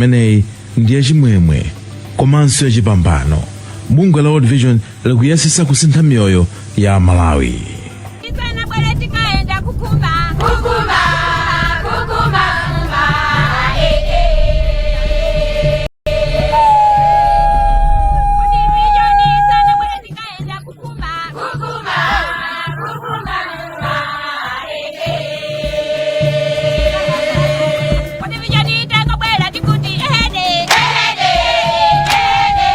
Imeneyi ndiye chimwemwe komanso yachipambano. Bungwe la World Vision likuyesesa kusintha miyoyo ya Malawi. Isana bwere tikaenda kukuma kukuma kukuma kuma eh eh. World Vision isana bwere tikaenda kukuma kukuma kukuma kuma eh eh. World Vision itakabwera tikuti ehede ehede ehede ehede.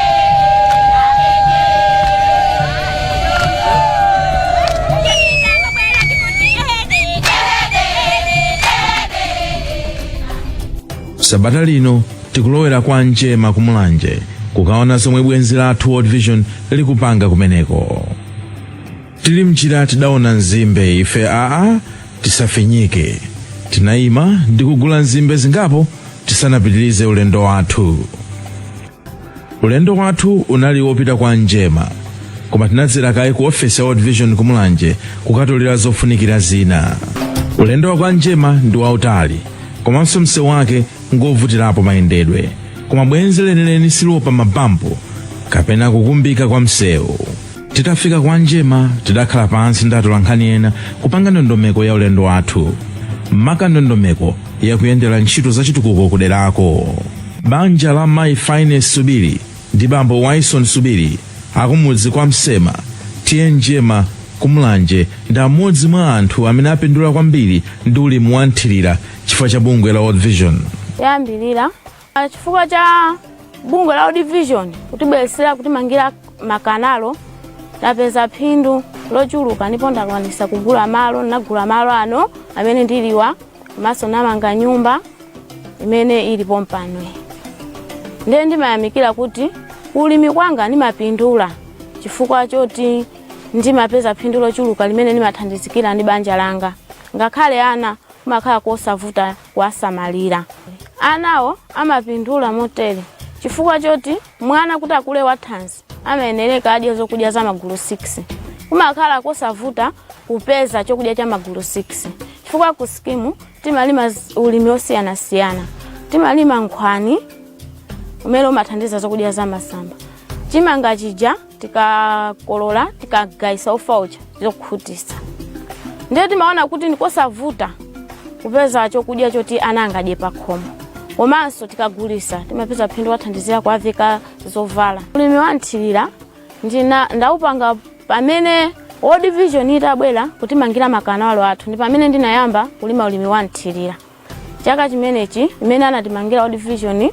Itakabwera tikuti ehede ehede ehede. Sabata lino tikulowera kwa Njema kuMulanje kukaona zomwe bwenzi lathu World Vision likupanga kumeneko. Tili mchira tidaona nzimbe. Ife aa, tisafinyike, tinayima ndi kugula nzimbe zingapo tisanapitirize ulendo wathu. Ulendo wathu unali wopita kwa Njema, koma tinadzera kaye ku ofesi ya World Vision kuMulanje kukatolera zofunikira zina. Ulendo wa kwa Njema ndi wautali komanso msewu wake ngovutirapo mayendedwe, koma bwenzi leneleni siliopa mabampu kapena kukumbika kwa msewu. Titafika kwa Njema tidakhala pansi ndi atolankhani ena kupanga ndondomeko ya ulendo wathu, maka ndondomeko yakuyendera ntchito zachitukuko kuderako. Banja la Mayi Finance Subiri ndi bambo Wison Subiri akumudzi kwa Msema, T/A Njema kuMulanje ndi amodzi mwa anthu amene apindula kwambiri ndi ulimi wa nthirira chifukwa cha bungwe la World Vision. Yambirira chifukwa cha bungwe la World Vision kutibweresera, kutimangira makanalo, tapeza phindu lochuluka ndipo ndakwanisa kugula malo. Ndinagula malo ano amene ndiliwa, komanso namanga nyumba imene ilipo mpano. Ndiye ndimayamikira kuti ulimi kwanga ndimapindula chifukwa choti ndimapeza phindu lochuluka limene ndimathandizikira ndi banja langa. Ngakhale ana kumakhala kosavuta kuwasamalira. Anawo amapindula motere chifukwa choti mwana kuti akule wathanzi amayenereka adye zokudya za magulu 6. Kumakhala kosavuta kupeza chokudya cha magulu 6 chifukwa ku skimu timalima ulimi osiyanasiyana. Timalima nkhwani umene umathandiza zokudya za masamba, chimanga chija tikakolola, tikagayisa ufa uja zokhutisa. Ndiye timaona kuti ndikosavuta kupeza chokudya choti ana angadye pakhomo, komanso tikagulisa timapeza phindu wathandizira kuaveka zovala. Ulimi wa nthirira ndina ndaupanga pamene World Vision itabwera kutimangira makanalo athu, ndi pamene ndinayamba kulima ulimi wa nthirira. Chaka chimenechi imene anatimangira World Vision,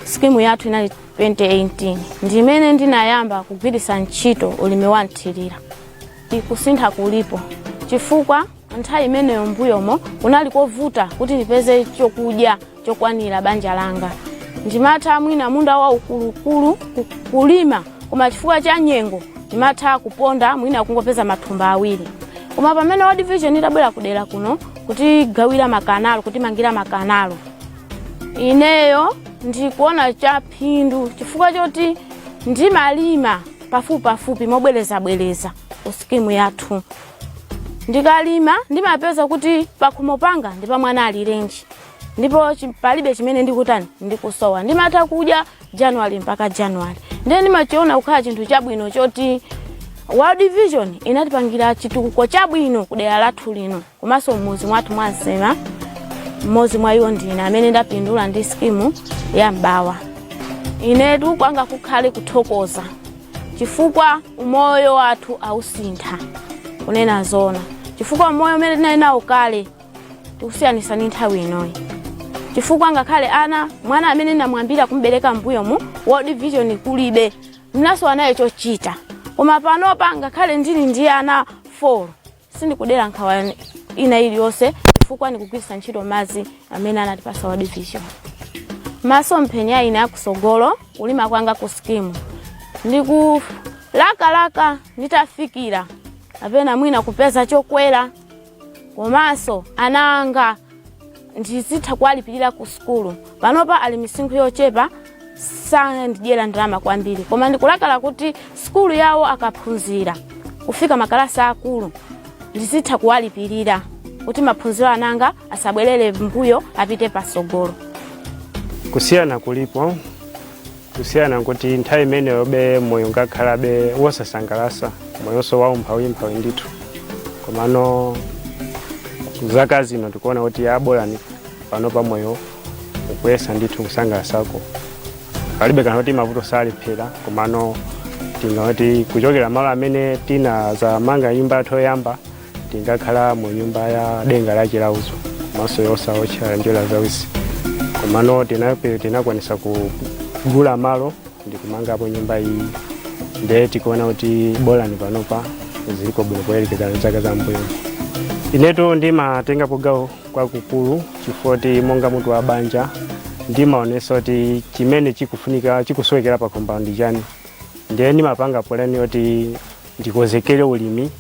skimu yathu inali 2018, ndimene ndinayamba kugwiritsa ntchito ulimi wa nthirira. Kusintha kulipo chifukwa nthawi imeneyo mbuyomo kunali kovuta kuti ndipeze chokudya chokwanira banja langa. Ndimatha mwina munda waukulukulu kulima, koma chifukwa cha nyengo ndimatha kuponda mwina kungopeza mathumba 2. Koma pamene World Vision itabwera kudera kuno kutigawira makanalo, kutimangira makanalo, ineyo ndikuona cha phindu chifukwa choti ndimalima pafupi pafupi mobwerezabwereza ku skimu yathu. Ndikalima ndimapeza kuti pakhomo panga ndi pa mwana alirenji, ndipo palibe chimene ndikutani, ndikusowa. Ndimatha kudya January mpaka January. Ndiye ndimachiona kukhala chinthu chabwino choti World Vision inatipangira chitukuko chabwino ku dera lathu lino komanso mmuzi mwathu mwa Nsema. Mmodzi mwa iwo ndine amene ndapindula ndi skimu ya Mbawa. Inetu kwanga kukhale kuthokoza chifukwa umoyo wathu ausintha, kunena zona, chifukwa umoyo umene tinali nawo kale tikusiyanisa ndi nthawi inoyi, chifukwa ngakhale ana, mwana amene ndinamwambira kumbereka mbuyomu World Vision kulibe, ndinasowa naye chochita. Koma panopa ngakhale ndili ndi ana 4, sindikudera nkhawa ina iliyonse chifukwa ndikugwiritsa ntchito madzi amene anatipasa World Vision. Masomphenya ine akusogolo kulima kwanga ku skimu, ndikulakalaka nditafikira kapena mwina kupeza chokwera, komanso ana anga ndizitha kuwalipirira ku sukulu. Panopa ali misinkhu yochepa, sandidyera ndalama kwambiri, koma ndikulakala kuti sukulu yawo akaphunzira kufika makalasi akulu ndizitha kuwalipirira kuti maphunziro ananga asabwerere mbuyo, apite pasogolo. Kusiyana kulipo, kusiyana kuti nthawi imeneyo be moyo ngakhalabe wosasangalasa, moyonso waumphawimphawi ndithu. Komano zaka zino tikuona kuti abolani pano pa moyo ukuyesa ndithu kusangalasako. Palibe kana kuti mavuto salephera, komano tingati kuchokera malo amene tinazamanga nyumba yathu yoyamba, tingakhala mu nyumba ya denga la chilauzo komanso yosaotcha njerwa zawisi, komano tinakwanisa kugula malo ndikumangapo nyumba iyi. Ndiye tikuona kuti bolani panopa ziliko bwino poyerekeza ndi zaka za mbuyo. Inetu ndimatengapo gawo kwakukulu chifukwa kuti monga mutu wa banja ndimaonesa kuti chimene chikufunika, chikusowekera pa compound chani. Ndiye ndimapanga pulani yoti ndikonzekere ulimi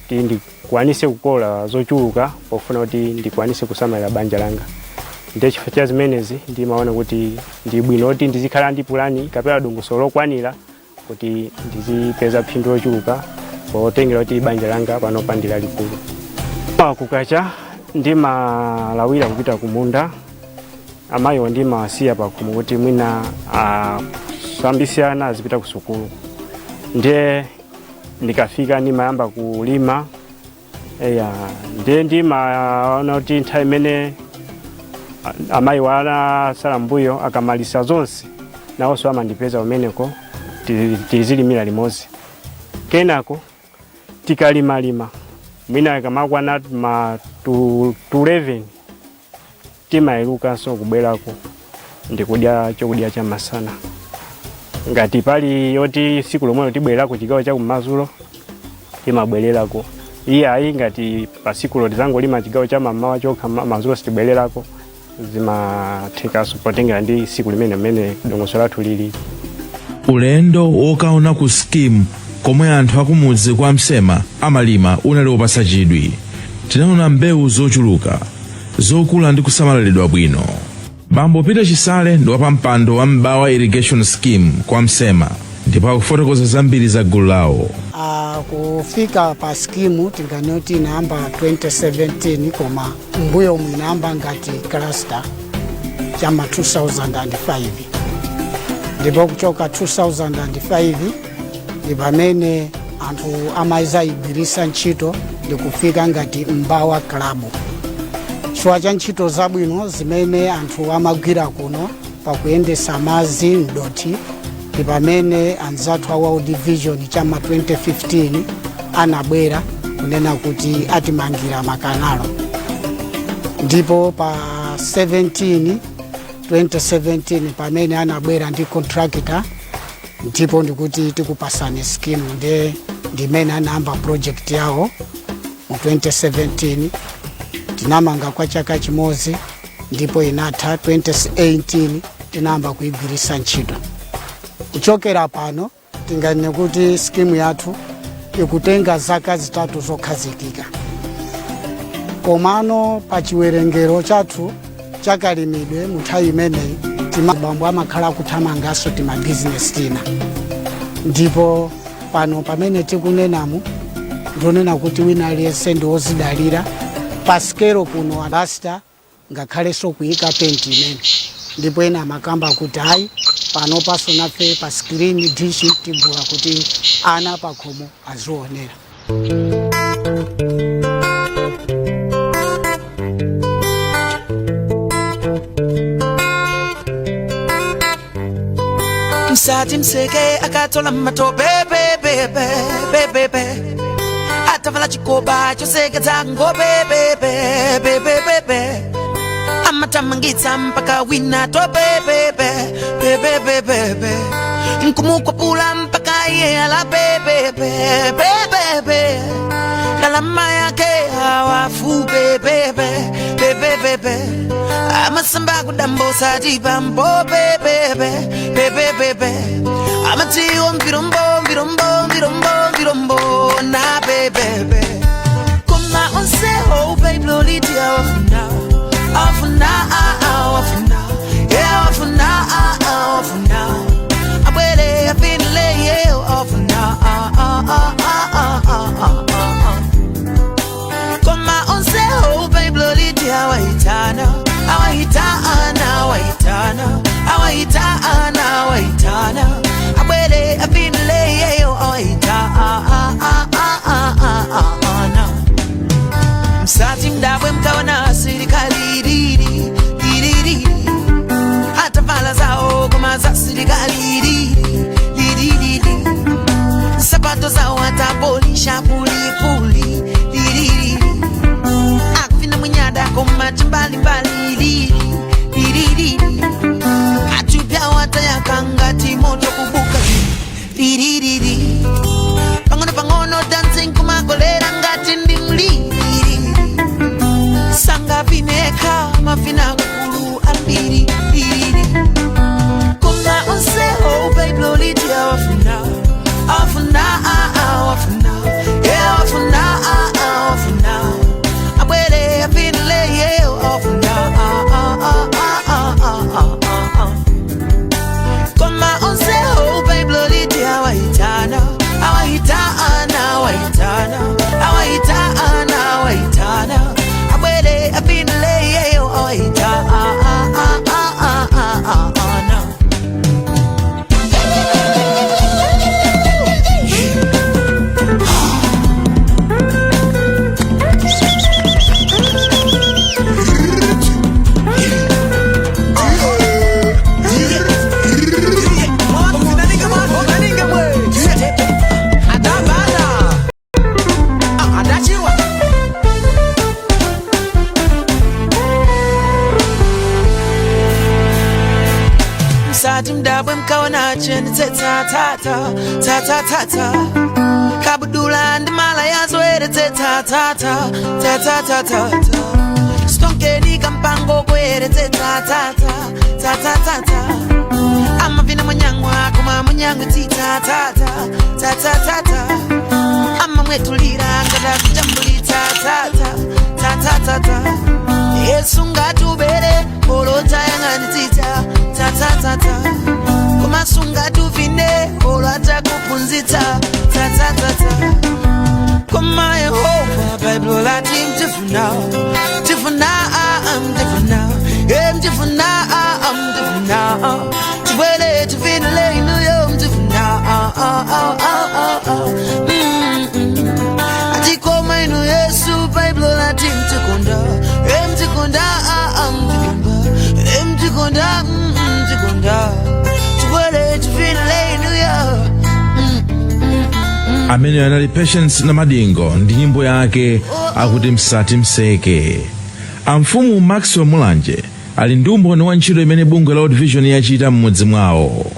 kuti ndikwanise kukola zochuluka pofuna kuti ndikwanise kusamalira banja langa. Ndiye chifukwa cha zimenezi ndimaona kuti ndi bwino kuti ndizikhala ndi pulani kapena dongosolo lokwanira kuti ndizipeza phindu lochuluka, potengera kuti banja langa panopa ndi lalikulu. Kukacha ndimalawira kupita kumunda. Amayiwo ndimawasiya pakhomo kuti mwina asambise ana, azipita ku sukulu. Ndiye ndikafika ndimayamba kulima. Eya, ndiye ndimaona kuti nthawi imene amayi wanasala mbuyo akamalisa zonse, nawonso amandipeza kumeneko, tizilimira limodzi. Kenako tikalimalima, mwina kamakwana ma to 11, timayerukanso kubwerako ndikudya chokudya cha masana. Ngati pali yoti siku lomwelo tibwererako chigawo cha kumadzulo, timabwererako. Iye ayi, ngati pa sikulo tizangolima chigawo cha mamawa chokha, madzulo sitibwererako, zimathekanso potengera ndi siku limene mmene dongosolo lathu lili. Ulendo wokaona ku skimu komwe anthu akumudzi kwa Msema amalima unali wopatsa chidwi. Tinaona mbewu zochuluka zokula ndi kusamaliridwa bwino. Bambo Peter Chisale ndi wapampando wa Mbawa Irrigation Scheme kwa Msema ndipo akufotokoza zambiri za gulu lawo. Kufika pa skimu tinganoti inayamba 2017, koma mbuyo inayamba ngati cluster chama 2005, ndipo kuchoka 2005 ndi pamene anthu amazayigwirisa ntchito ndikufika ngati Mbawa Club, chifukwa cha ntchito zabwino zimene anthu amagwira kuno pakuyendesa madzi mdoti. Ndi pamene anzathu a World Vision chama 2015 anabwera kunena kuti atimangira makanalo, ndipo pa 17 2017 pamene anabwera ndi contractor, ndipo ndikuti tikupasani skimu. Ndiye ndimene anayamba project yawo mu 2017. Tinamanga kwa chaka chimodzi ndipo inatha 2018, tinayamba kuigwirisa ntchito. Kuchokera pano tinganene kuti skimu yathu ikutenga zaka 3 zokhazikika, komano pa chiwerengero chathu chakalimidwe mu nthawi imeneyi timabambo amakhala kuthamanganso timabizinesi tina. Ndipo pano pamene tikunenamu, ndionena kuti wina aliyense ndi wozidalira pasikelo kuno alasta, ngakhalenso kuyika penti imene. Ndipo ena amakamba kuti ayi, pano paso nafe pa screen dish tigula kuti ana pakhomo azionera. Msati mseke akatola matope pepepepepepe, atavala chikopa choseketsa ngopepepepepepepe, amatamangitsa mpaka wina topepepepepepepe, nkumukwapula mpaka iye alapepepepepepe. Ndalama yake awafupepepepepepepe, amasamba kudambo sati pampo pepepe pepepepe, amatiwo mvirombo mvirombo mvirombo mvirombo na pepepe. Koma onsewo baibulo liti awafuna, awafuna, awafuna, yeah, awafuna, awafuna, abwere apindule, yeah, awafuna. Ah, ah, ah, ah, ah, ah, ah, ah. Koma onsewo baibulo liti awaitana, awaitana, awaitana. Msati mdabwe mkaona asilikali lili lili atavala zawo koma za silikali lili lili sapato zawo atapolisha pulipuli lili akufina munyada koma chimbalimbali lili lili atupyawo atayakangati moto kubuka lililili pang'ono pang'ono dancing kumakolera ngati ndi mliri sangavineka mafina kukulu ambiri lili koma onsewo baibulo liti awafuna awafuna awafuna yeah, awafuna awafuna abwere avinile ye awafuna. Koma onsewo baibulo liti awaitana awaitana awaitana awaitana awaitana abwere avinile yeyo awaitana. Msati mdabwe mkaona chenitsetsa tata tata tata kabudula ndi mala yazoyeretsetsa tata tata tata stonkeni kampango kuyeretsetsa tata tata tata amavina munyangwa koma munyangwe tita tata tata tata amamwetulira ngada kujambulitsa tata tata tata Yesu ngatubere olotayang'anitsitsa tatatata koma sungatuvine olwatakuphunzitsa tatatata koma Yehova baibulo lati mtifuna tifuna mtifuna e mtifuna mtifuna tibwere tivinile inuyo mtifuna. Atikoma inu Yesu baibulo lati mtikonda e mtikonda mtikonda e mtikonda mtikonda tibwere tivinile inuyo. Amene anali Patience na Madingo ndi nyimbo yake akuti Msati Mseke. Amfumu Maxwell Mulanje ali ndi umboni wa ntchito imene bungwe la World Vision yachita m'mudzi mwawo.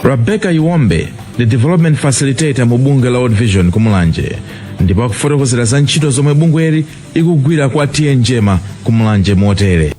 Rebecca Iwombe, the development facilitator mu bungwe la World Vision kumulanje, ndipo akufotokozera za ntchito zomwe bungweli ikugwira kwa T/A Njema kumulanje motere.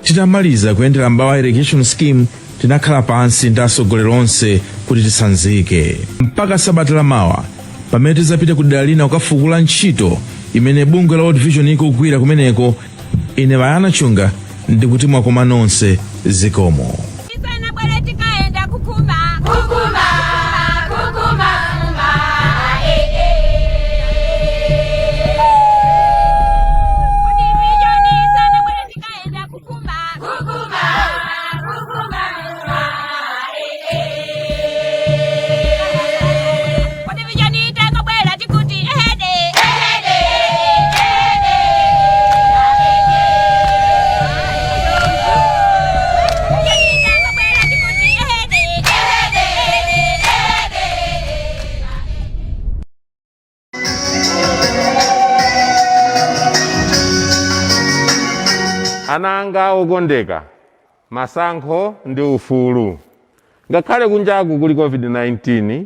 Titamaliza kuyendera Mbawa Irrigation Scheme, tinakhala pansi ndi atsogoleri onse kuti tisanzike mpaka sabata lamawa pamene tizapite ku dera lina kukafukula ntchito. Imene bungwe la World Vision ikugwira kumeneko. Ine Vayana Chunga ndikuti mwakoma nonse, zikomo. Isana bwere tikaenda kukuma kukuma kukuma ma eh eh. World Vision isana bwere tikaenda kukuma kukuma kukuma ma eh eh. World Vision itakabwera tikuti ehede ehede ehede. Vision itakabwera tikuti ehede ehede ehede. Ana anga okondeka, masankho ndi ufulu. Ngakhale kunjaku kuli COVID-19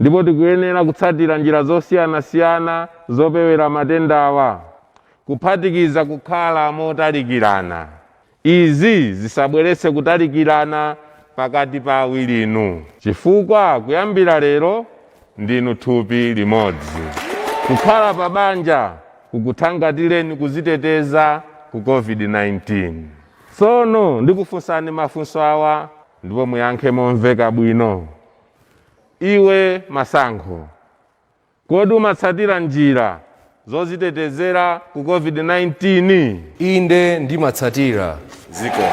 ndipo tikuyenera kutsatira njira zosiyanasiyana zopewera matendawa, kuphatikiza kukhala motalikirana, izi zisabweretse kutalikirana pakati pa awirinu, chifukwa kuyambira lero ndinu thupi limodzi. Kukhala pa banja kukuthangatireni kuziteteza ku COVID-19. Tsono ndikufunsani mafunso awa ndipo muyankhe momveka bwino. Iwe Masankho, kodi umatsatira njira zozitetezera ku COVID-19? Inde, ndimatsatira. Zikomo.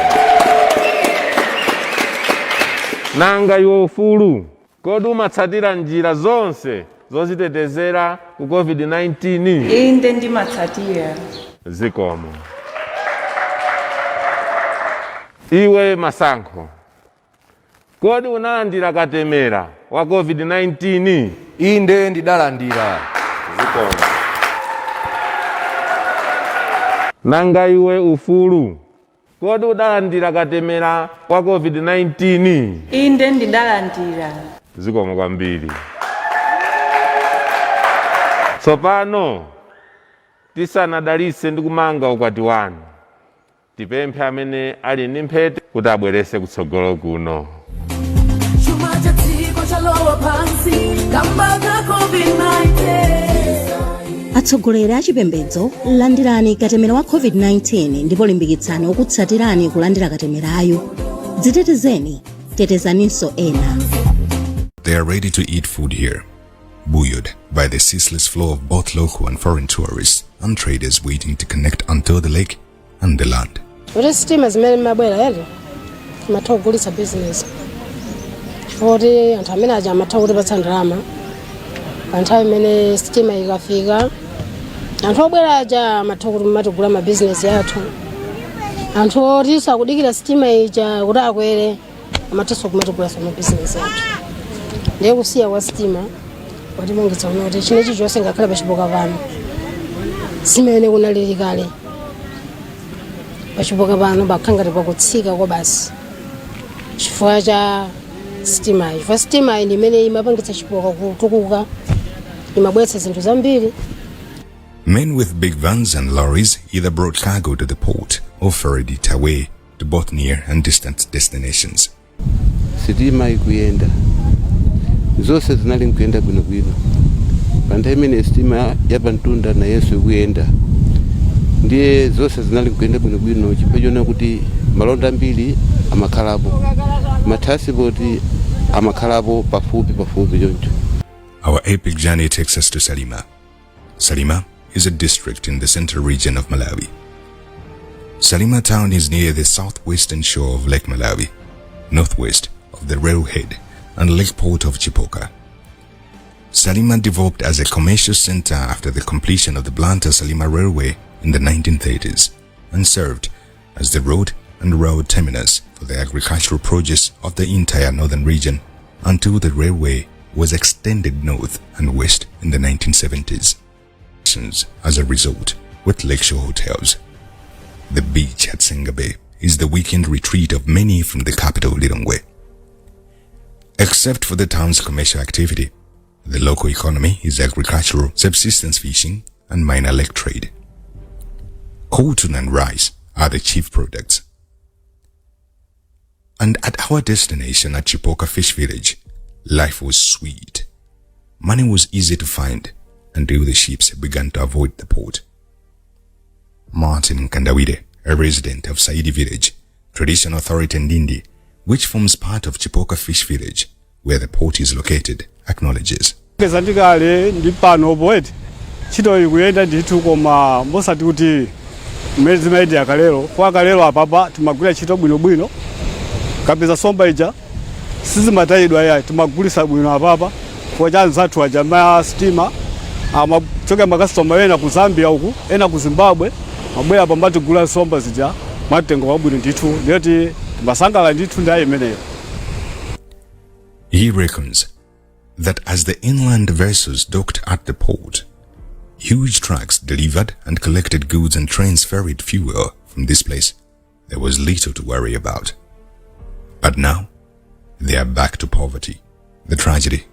Nanga iwe Ufulu, kodi umatsatira njira zonse zozitetezera ku COVID-19? Inde, ndimatsatira. Zikomo. Iwe Masankho, kodi unalandira katemera wa COVID-19? Inde, ndidalandira. Zikomo. Nanga iwe Ufulu, kodi udalandira katemera wa COVID-19? Inde, ndidalandira. Zikomo kwambiri. Tsopano tisanadalitse ndi kumanga ukwati wanu, tipemphe amene ali ndi mphete kuti abwerese kutsogolo kuno. Chuma cha dziko chalowa pansi kamba ka COVID-19. Atsogoleri a chipembedzo, landirani katemera wa COVID-19 ndipo limbikitsani okutsatirani kulandira katemerayo. Dzitetezeni, tetezaninso ena. They are ready to eat food here, buoyed by the ceaseless flow of both local and foreign tourists and traders waiting to connect onto the lake and the land. Kuti sitima zimene mabwera ere timatha kugulitsa bizinesi, chifukwa kuti anthu amene aja amatha kutipatsa ndalama pa nthawi imene sitima ikafika. Anthu obwera aja amatha kuti matigula mabizinesi athu. Anthu otinso akudikira sitima ija kuti akwere amathanso kumatigulanso mabizinesi athu. Ndiye kusiya kwa sitima watipangitsa kuona kuti chinechi chonse, ngakhale paChipoka pano, simene kunalili kale. PaChipoka pano pakhala ngati pakutsika kwa basi chifukwa cha sitimayi, chifukwa sitimayi ndi imene imapangitsa Chipoka kutukuka, imabweretsa zinthu zambiri. Men with big vans and lorries either brought cargo to the port or ferried it away to both near and distant destinations. Sitima ikuyenda, zonse zinali nkuyenda bwinobwino pa nthawi imene sitima yapamtunda nayenso ikuyenda. Ndiye zonse zinali nkuyenda bwinobwino chifukwa chona kuti malonda ambiri amakhalapo, matransport amakhalapo pafupi pafupi choncho. Our epic journey takes us to Salima. Salima is a district in the central region of Malawi. Salima town is near the southwestern shore of Lake Malawi, northwest of the railhead and lake port of Chipoka. Salima developed as a commercial center after the completion of the Blantyre Salima Railway in the 1930s and served as the road and rail terminus for the agricultural produce of the entire northern region until the railway was extended north and west in the 1970s. As a result, with lakeshore hotels. The beach at Senga Bay is the weekend retreat of many from the capital, Lilongwe. Except for the town's commercial activity, the local economy is agricultural, subsistence fishing, and minor lake trade. Cotton and rice are the chief products. And at our destination at Chipoka Fish Village, life was sweet. Money was easy to find, Until the ships began to avoid the port. Martin Kandawide, a resident of Saidi village, Traditional Authority Ndindi, which forms part of Chipoka Fish Village, where the port is located, acknowledges. Keza ndikale ndi pano poeti ntchito ikuyenda ndithu, koma mosati kuti mmene zimayendera kalero. Kwa kalero apapa timagwira ntchito bwinobwino, kapeza nsomba ija sizimatayidwa yayi, timagulisa bwino apapa kwa cha anzathu aja ma sitima amachoka, makasitoma ena ku Zambia uku, ena ku Zimbabwe, mabwera pambatigula nsomba zija mwatengo wabwino ndithu, ndiyoti timasangala ndithu ndi imeneyo. He reckons that as the inland vessels docked at the port, huge trucks delivered and collected goods and trains ferried fuel from this place, there was little to worry about. But now, they are back to poverty. The tragedy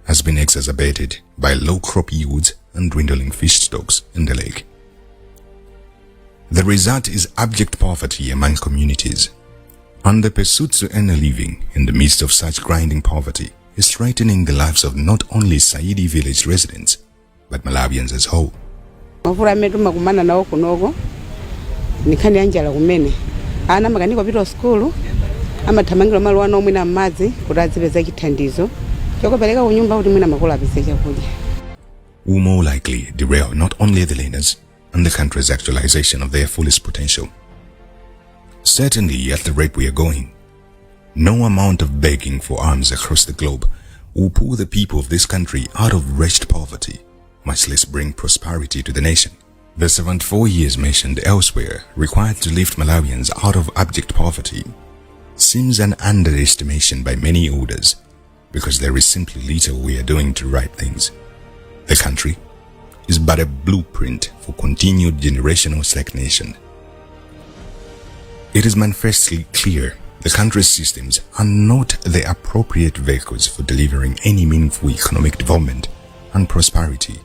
has been exacerbated by low crop yields and dwindling fish stocks in the lake. The result is abject poverty among communities. And the pursuit to earn a living in the midst of such grinding poverty is threatening the lives of not only Saidi village residents, but Malawians as whole. Mavuto amene timakumana nawo kunoko ni nkhani ya njala, kumene ana amakanika kupita sukulu, amathamangira malo ano omwe m'madzi kuti azipeza chithandizo chokupereka kunyumba kuti mwina makolo apeze chakudya. Will more likely derail not only the learners and the country's actualization of their fullest potential. Certainly, at the rate we are going, no amount of begging for alms across the globe will pull the people of this country out of wretched poverty, much less bring prosperity to the nation. The 74 years mentioned elsewhere required to lift Malawians out of abject poverty seems an underestimation by many orders because there is simply little we are doing to right things. The country is but a blueprint for continued generational stagnation. It is manifestly clear the country's systems are not the appropriate vehicles for delivering any meaningful economic development and prosperity.